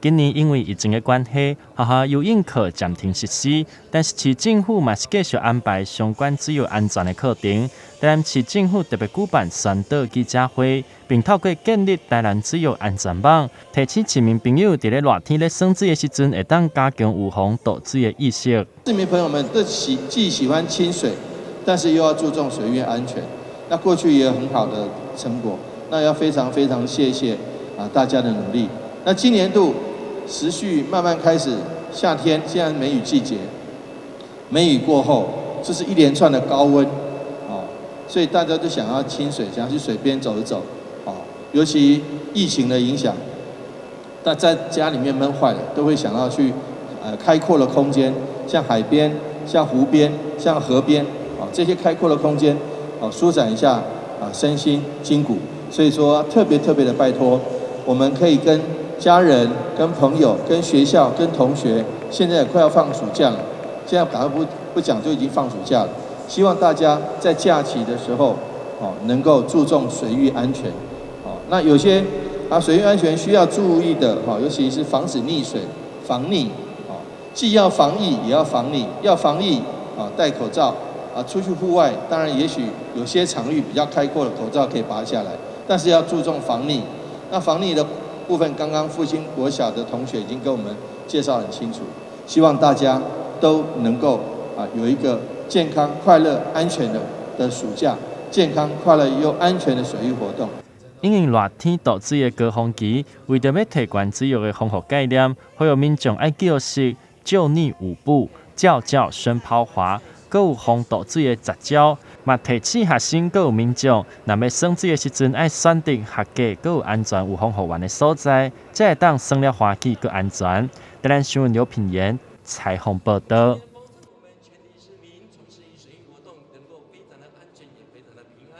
今年因為疫情的關係，學校游泳課暫停實施，但是市政府嘛是繼續安排相關水域安全的課程。台南市政府特別舉辦宣導記者會，並透過建立台南水域安全網，提醒市民朋友佇咧熱天咧耍水的時陣，會當加強預防墮水的意識。市民朋友們都既喜歡親水，但是又要注重水域安全。那過去也有很好的成果，那要非常非常謝謝啊大家的努力。那今年度持續慢慢開始夏天，現在梅雨季節，梅雨過後，這是一連串的高溫，哦，所以大家都想要親水，想要去水邊走一走，哦，尤其疫情的影響，但在家裡面悶壞了，都會想要去開闊的空間，像海邊、像湖邊、像河邊，啊，這些開闊的空間，哦，舒展一下啊身心筋骨。所以說特別特別的拜託，我們可以跟家人、跟朋友、跟學校、跟同學，現在也快要放暑假了，現在趕快不講就已經放暑假了。希望大家在假期的時候，哦，能夠注重水域安全。哦，那有些啊水域安全需要注意的，哈，尤其是防止溺水、防溺，哦，既要防疫也要防溺，要防疫啊，戴口罩啊，出去戶外，當然也許有些場域比較開闊的口罩可以拔下來，但是要注重防溺。那防溺的部分，剛剛復興國小的同學已經跟我們介紹很清楚，希望大家都能夠啊有一個健康、快樂、安全的暑假，健康、快樂又安全的水域活動。因應熱天墮水的高峰期，為著欲提懸水域的防護概念，呼籲民眾愛記實救溺五步、教教深拋滑，閣有防墮水的十招，嘛提醒學生閣有民眾，若欲耍水的時陣，愛選擇合格閣有安全有防護員的所在，才會當耍了歡喜閣安全。台南新聞劉品言採訪報道。